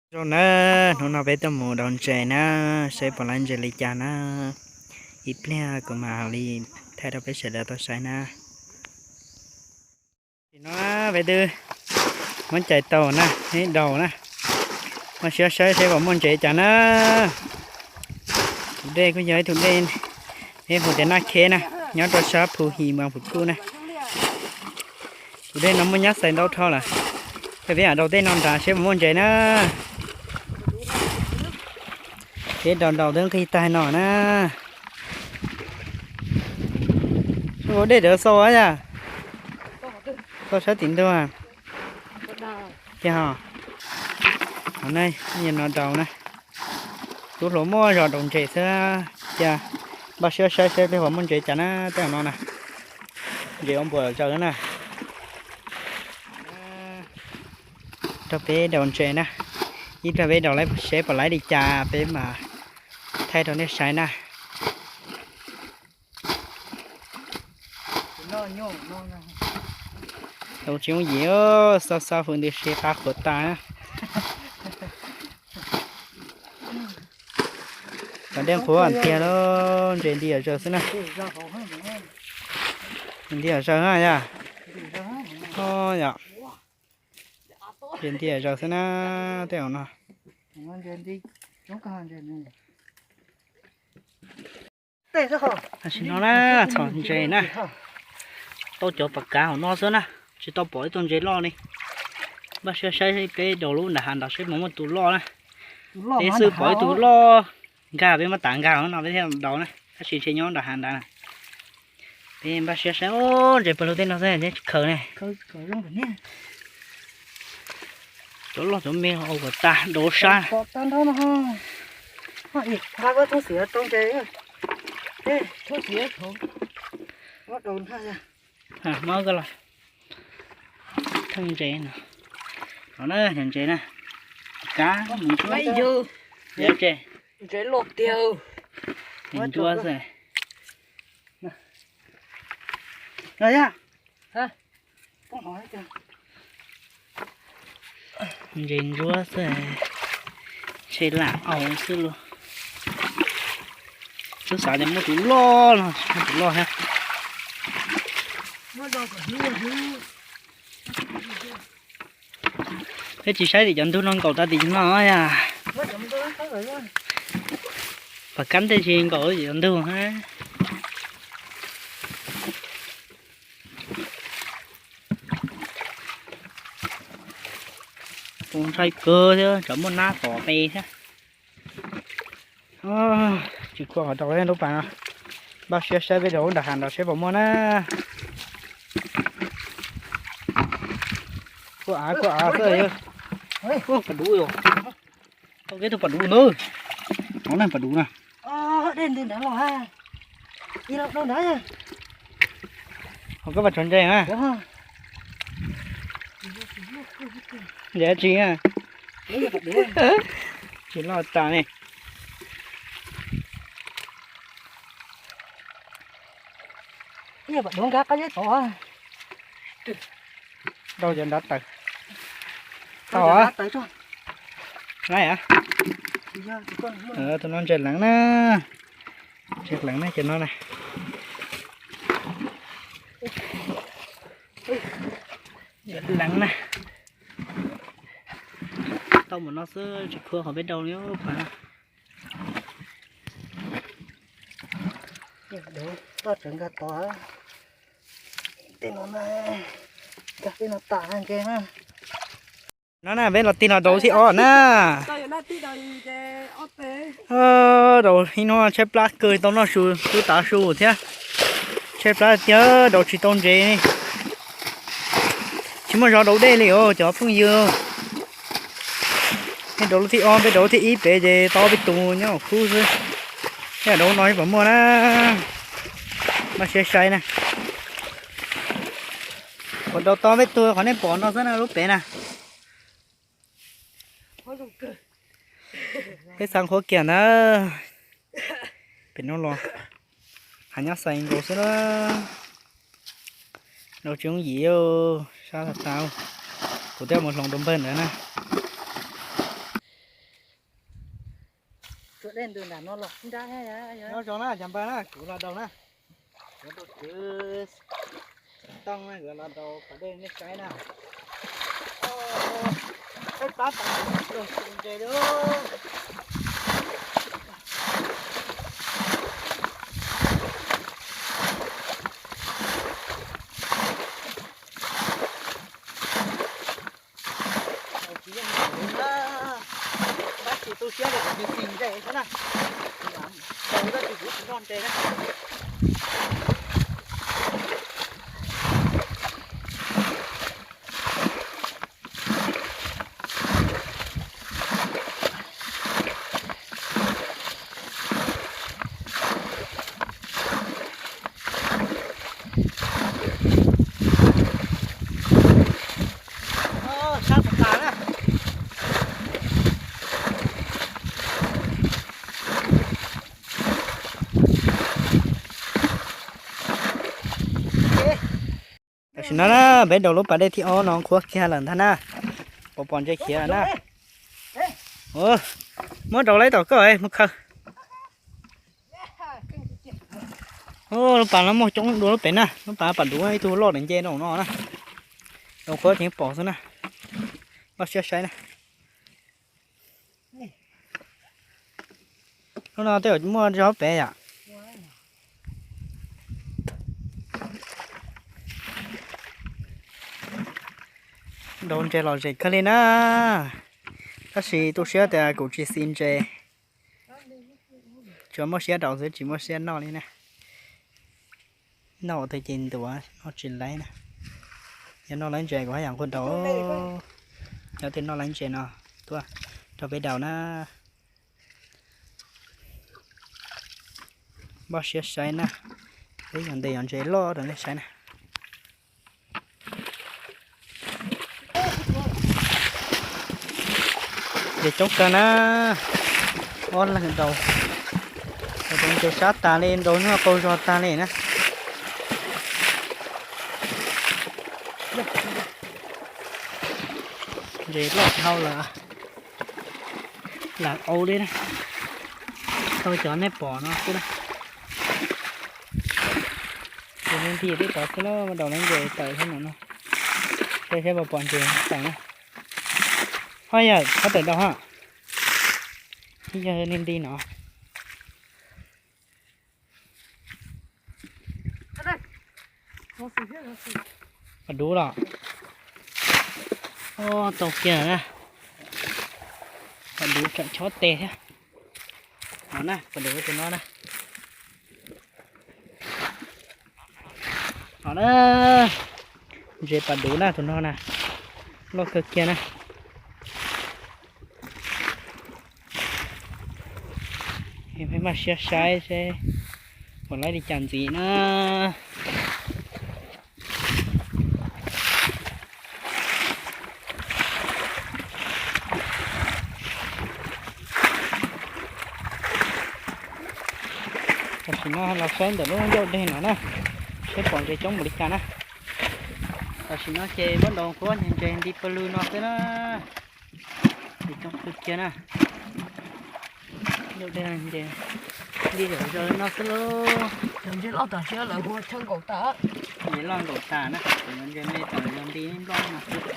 Zoo na, hnub no peb tuaj mus daus ntses na, saib puas laib ntses li cas na. Ib pliag kuv mam li thaij rau peb sawv daws tau saib na. Tam sim no peb twb muab cais tau na, peb daus na. Mas saib saib saib puas muaj ntses cas na. Tus dej kuj yog ib tug dej, peb hu tias Naj Kheb na, nyob rau sab Phu His mas Phu Kuj na. Tus dej no muaj nyab xais ntau dhau lawm, ces peb mam daus tej no nrad saib puas muaj ntses na. Peb daus daus twb nqig tag no na. Ua dej rawv xau yam. Xau sab tim ntug. Ces ho, no daus na. Tub hluas muaj zog daus ntses xwb, cia npaj siab saib saib peb puas muaj ntses cas na tej no na. Ntses ua npuas zaws na. Rau peb daus ntses na, ib pliag peb daus saib puas laib li cas peb mam thaij rau nej saib na. Daus tsis yooj yim, xa xa hauv ntws se qab qhuav tas na. Cov dej qhuav tiag lauj, ntses nti zaws xwb na. Nti zaws na yom. Yog, ntses nti zaws xwb na, tej no. Tam sim no na, txhom ntses na, tau cov pas kav hauv no xwb na, tsis tau pom ib tug ntses loj li. Npaj siab saib peb daus lub nram hav nrad saib puas muaj tus loj na. Peb xwb pom ib tug loj nkag peb muab tav nkag no peb thiaj daus na, tab sis ntshe nyob nram hav nrad na. Peb npaj siab saib, ntses pawg lug tej no xwb tsis khaws ne. Cov loj cov me ua kom tag daus sab. Muab koj los theej ntses no. No na, ntses na. Kab, ntses, ntses ntsuab xwb. Ntses ntsuab xwb, ntshe lam au xwb lauj. Twb xav tias muaj tus loj no, tsis muaj tus loj thiab. Peb tsis saib tim cov ntug no nkaum tag tim no yom. Pas kab tej tsis nkaum tim cov ntug na. Tus ntshai kawg thiab, tsam muaj nab tom pe thiab. Tsis khuam qhov rau lub pas no. Npaj siab saib peb rau lub nram hav nrad saib puas muaj na. Kuj av kuj av xwb. Pas duv, tau kiag tus pas duv ntawd. Ov, na pas duv na. Ho koj pas tso ntses na. Ntses tsis na. Tsis loj tas ne. Dau cov nrad tawm. Tau. Tus no ntses leev na. Ntses leev na cov no na. Leev na. Tau mus no xwb tsis khuam qhov peb dau li pas. Toj tsawv nkag tod. Tej no na, nkag tej no tas ntses na. No na peb los tig los daus thib ob na. Daus ib hnub tshaib plab kawg tau noj su tub tav su thiab. Tshaib plab tiag daus tsis tau ntses. Tsis muaj zog daus dej li os cov phooj ywg. Peb daus lub thib ob, peb daus lub thib ib pem ces tau ob peb tus nyob hauv khub xwb. Thiab daus no puas muaj na. Npaj siab saib na. Kuv daus tau peb tug qhov nej pom no xwb na lub pem na. Peb xav qhuav kiag ntag. Pem no los hav nyob xais nkaus xwb na. Daus tsis yooj yim, sab tas tas. Kuv twb mus hloov rau npawg ntawd na. Dej ntws nram no los nrab. Nyob zoo na cov npawg na, kuv los daus na. Kuv tus kwv Xeem Tooj na, kuv los daus pas dej nej saib na. Peb pab tas los ntses lawm. Tsis yeej ntawd na, tab sis tu siab li kuv tsis xis ntses xwb na. Tau tab sis kuv tsis noj ntses na. Sab tas tas na. Tam sim no na, peb daus lub pas dej thib ob no qhuav kiag lawm ntag na. Pom pom ntses khiav lawm na. Muab rau lawm tom koj mus khaws. Lub pas no muaj coob dua lub pem na, lub pas pas duv ib tug loj nce rau no na. Daus qhuav tseem pom xwb na. Npaj siab saib na. Lub no tej zaum muaj zog pem yom. Daus ntses lom zem kawg li na, tab sis tu siab tias kuv tsis xis ntses. Tsuas muaj siab daus xwb tsis muaj siab noj li na. Noj ua twg ces ntuav, noj tsis laib na. Yog noj laib ntses kuv haj yam nquag daus. Yog tias noj laib ntses no tuaj rau peb daus na. Npaj siab saib na, peb yog ntes yog ntses loj rau nej saib na. Ntses coob kawg na, ob leeg daus, daus ntses sab tas li, daus nyuag qaug zog tag li na. Ntses loj dhau lawm, lam au li na, tau cov nej pom no xwb na. Ces me nti twb tod xwb na, daus lawv ntses tawm thiab no na. Saib saib puas pom ntses tawm na. Ho yawm, koj tawm daus ha. Yawg ni nti no. Pas duv los. Tau kiag na. Pas duv tsam chob tes thiab. No na, pas duv tus no na. No na, ntses pas duv na tus no na. Loj kawg kiag na. Peb maj siab saib seb puas laib li cas ntxiv na. Tam sim no los saib ntawm lub ncauj deg no na, saib pom ntses coob npaum li cas na. Tam sim no ces muab daus nquab ntses nti pawg lug no xwb na. Ntses coob kawg kiag na. Ncauj deg ntses nti zom zaws li no xwb lauj. Cov ntses loj tam sim no lawv hu chaw nkaum tas. Ntses loj nkaum tas na, cov ntses me tawm yog nti nploj no xwb.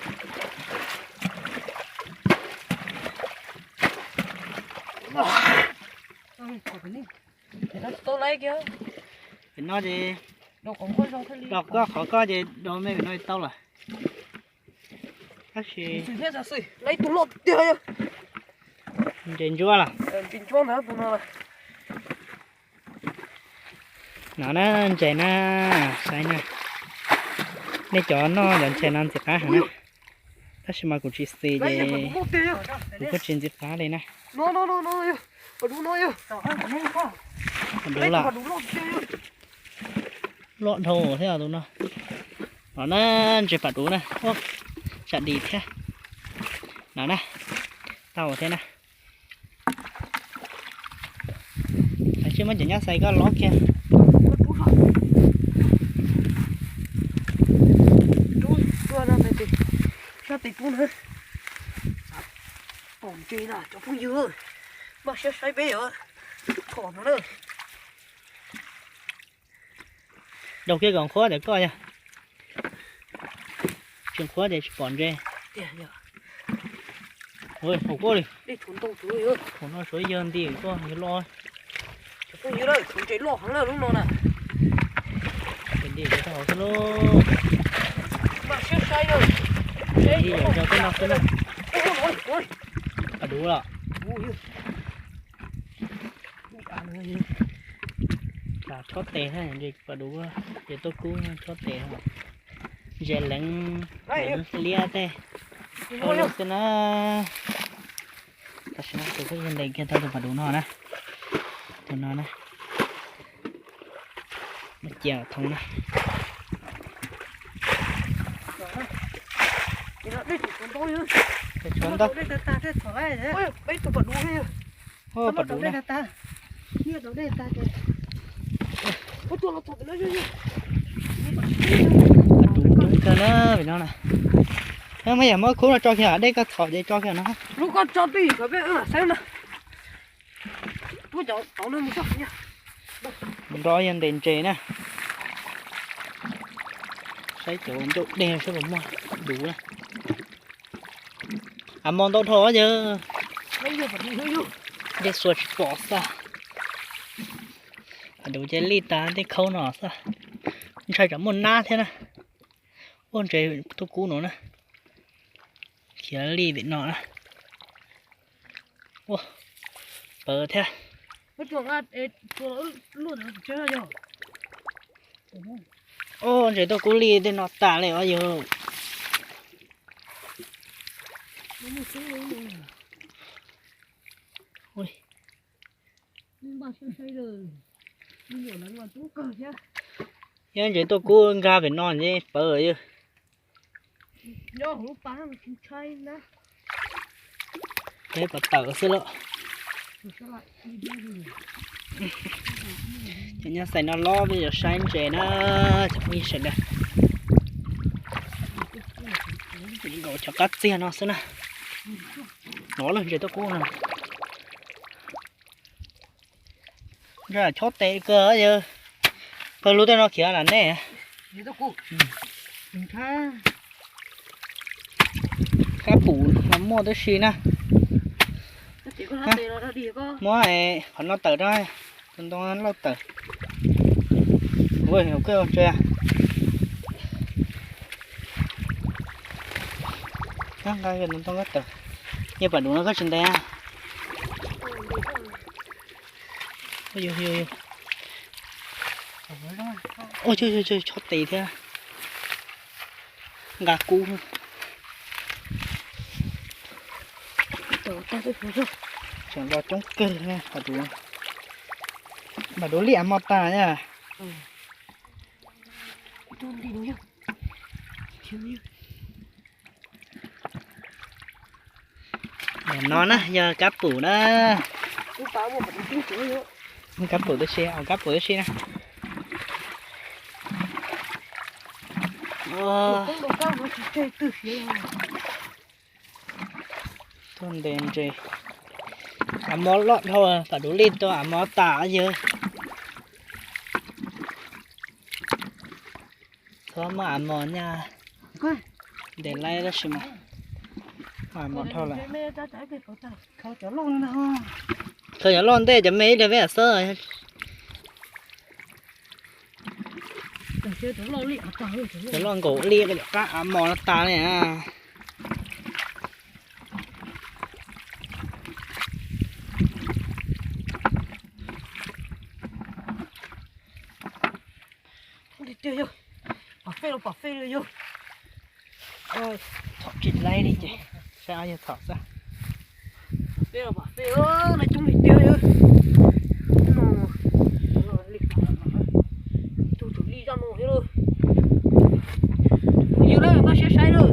Pem no ces daus koj qhov koj ces daus me pem no tau lawm. Tab sis ntses ntsuab los. No na, ntses na, saib na. Nej cov noj cov ntses no ntxim qab heev na. Tab sis mas kuv tsis xis ces kuv kuj tsis ntxim qab li na. Pas duv los. Loj dhau thiab tus no. No na, ntses pas duv na, tsam dim thiab. No na, tau thiab na. Tsis muab cov nyab xais koj lob kiag. Sab tes pub na. Pom ntses na cov phooj ywg. Mas siab saib peb yog tho no na. Daug kiag kom qhuav tias koj yog tsis qhuav ces tsis pom ntses. Tiag yog. Ui, hauv koj li. Dej tshuav ntau tshuav yog. Thaum no suav yawg nti koj yawg loj. Phooj ywg, tshuav ntses loj heev na lub no na. Nti rau hauv xwb lauj. Mas siab saib yog. Nti rau tej no xwb na. Pas duv los. Chob tes na, pas duv, ces tuaj kub chob tes. Ntses leev, leev liab tej. Ua luaj xwb na. Tam sim no tus kub ntes kiag tau tus pas duv no na. Tus no na. Cia thoob na. Tshuav ntau. Pas duv na. Pas duv kawg na vim no na. Muab yam muab khub no tso kiag, dej koj txhom ces tso kiag no. Lub koj tso twj ywm kom peb saib na. Nrov yog ntes ntses na. Saib cov ncauj dej saib puas muaj duv na. Av mos ntau dhau yawg. Dej xuas tsis pom xwb. Av duv ces lij tas tej khaub no xwb. Ntshai tsam muaj nab thiab na. Ua ntses tuaj kub no na. Khiav lij vim no na. Ua pawv thiab. Ua ntses tuaj kub lij tej no tas li os yawg. Yog ntses tuaj kub nkag pem no ces pawv yawg. Peb puas tawm xwb lauj. Cov nyob xais no lob peb yuav saib ntses na, cov phooj ywg sawv daws. Nkaus cov qab txiag no xwb na. No lawm ntses tuaj kub no. Chob tes kawg yawg. Pawg lug tej no khiav lam nej. Kab pum los muaj tib si na. Muab qhov no tawm rau, tus ntoo loj tawm. Ua koj ntse. Nqa tus ntoo tawm. Yog pam duv no koj tsis ntes. Ua chob tes thiab. Nqa kub. Tseem los coob kawg, pam duv liaj mos tas na. No na yog kab pum na. Kab pum tib si, kab pum tib si na. Tuaj ntes ntses. Av mos loj dhau, pam duv lij tuaj av mos tas yawg. Txhob muaj av mos nyaj. Ntes laib tab sis mas av mos dhau lawm. Khaws cov loj ntej cov me ib pliag peb mam xawb. Cov loj nkaus li, qab av mos no tas li na. Tiag yog, pom fej los pom fej li yog. Txhom tsis laib li ces saib ob yawg txhom xwb. Pom fej los pom fej, no coob li tiag yog. No, tug tus lij zoj no thiab lauj. Phooj ywg lawm, npaj siab saib lawm.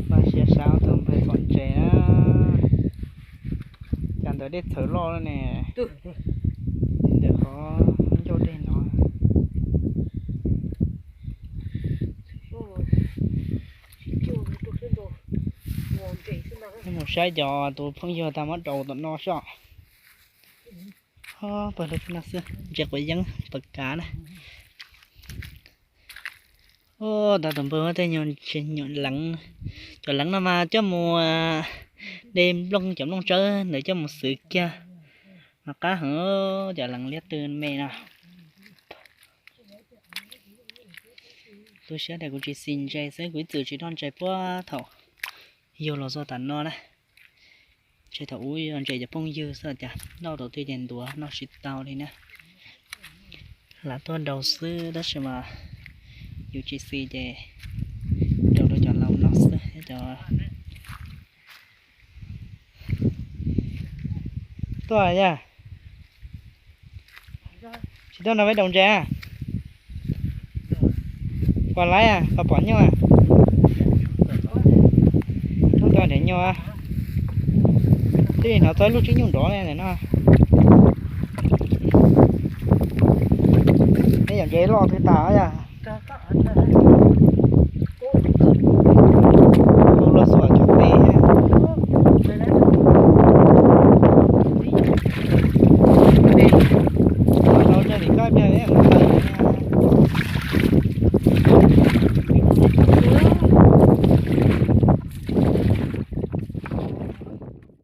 Npaj siab saib ob tug npawg pom ntses na. Cas ntawd dej txhawv loj ne. Ntawm qhov ncauj dej no. Tsis cuag rau sab nraud, ntses xwb ntag. Mus saib cov tus phooj ywg tau muab daus tom no soj. Pawg lug no xwb, ntses quav yeeb pawg kav na. Tab tus npawg tej nyuag leev, cov leev no mas coj mus de nplooj, cov nplooj tsawb ntawd coj mus xwv kiag mas qab heev, cov leev liab tw me no. Tu siab tias kuv tsis xis ntses xwb, kuv ib txwm tsis noj ntses puag thaum yug los txog tam no na. Ntses thaum ub yog ntses cov phooj ywg xwb, cas noj tau twg ces ntuav noj tsis tau li na. Lam tuaj daus xwb tab sis mas yus tsis xis ces daus rau cov laus noj xwb thiab cov. Tuaj yog tsis tuaj nrog peb daus ntses? Puas laib, puas pom nyuj? Ub, tau nrhiav nyuj. Twb hnov txog ib lub tsib nyuj nrov li no. Neb yam ntses loj twg tas yog?